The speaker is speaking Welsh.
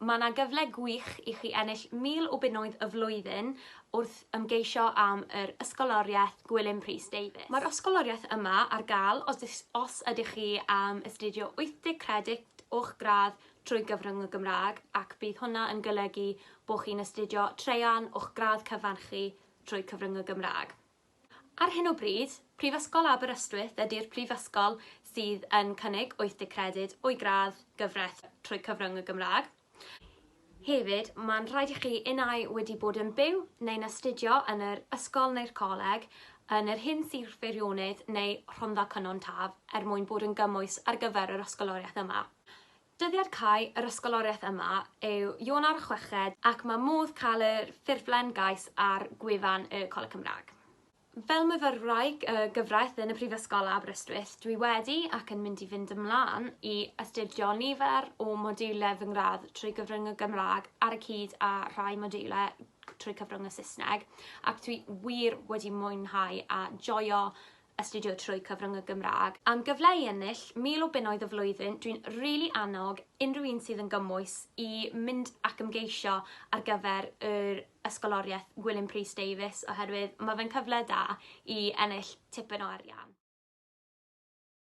Mae 'na gyfle gwych i chi ennill 1,000 o bunnoedd y flwyddyn wrth ymgeisio am yr Ysgoloriaeth Gwilym Prys Davies. Mae'r ysgoloriaeth yma ar gael os os ydych chi am astudio 80 credit o'ch gradd trwy gyfrwng y Gymraeg ac bydd hwnna yn golygu bod chi'n astudio traean o'ch gradd cyfan chi trwy cyfrwng y Gymraeg. Ar hyn o bryd, Prifysgol Aberystwyth ydy'r prifysgol sydd yn cynnig 80 credyd o'i gradd gyfraith trwy cyfrwng y Gymraeg. Hefyd, mae'n rhaid i chi unai wedi bod yn byw neu'n astudio yn yr ysgol neu'r coleg yn yr hyn Sir Feirionnydd neu Rhondda Cynon Taf er mwyn bod yn gymwys ar gyfer yr ysgoloriaeth yma. Dyddiad cau yr ysgoloriaeth yma yw Ionawr y chweched ac mae modd cael yr ffurflen gais ar gwefan y Coleg Cymraeg. Fel myfyrwraig y gyfraith yn y Prifysgol Aberystwyth, dwi wedi ac yn mynd i fynd ymlaen i astudio nifer o modiwlau fy ngradd trwy gyfrwng y Gymraeg ar y cyd â rhai modiwlau trwy cyfrwng y Saesneg ac dwi wir wedi mwynhau a joio astudio trwy cyfrwng y Gymraeg. Am gyfle i ennill 1,000 o bunnoedd y flwyddyn, dwi'n rili annog unrhyw un sydd yn gymwys i mynd ac ymgeisio ar gyfer yr ysgoloriaeth Gwilym Prys Davies oherwydd ma' fe'n cyfle da i ennill tipyn o arian.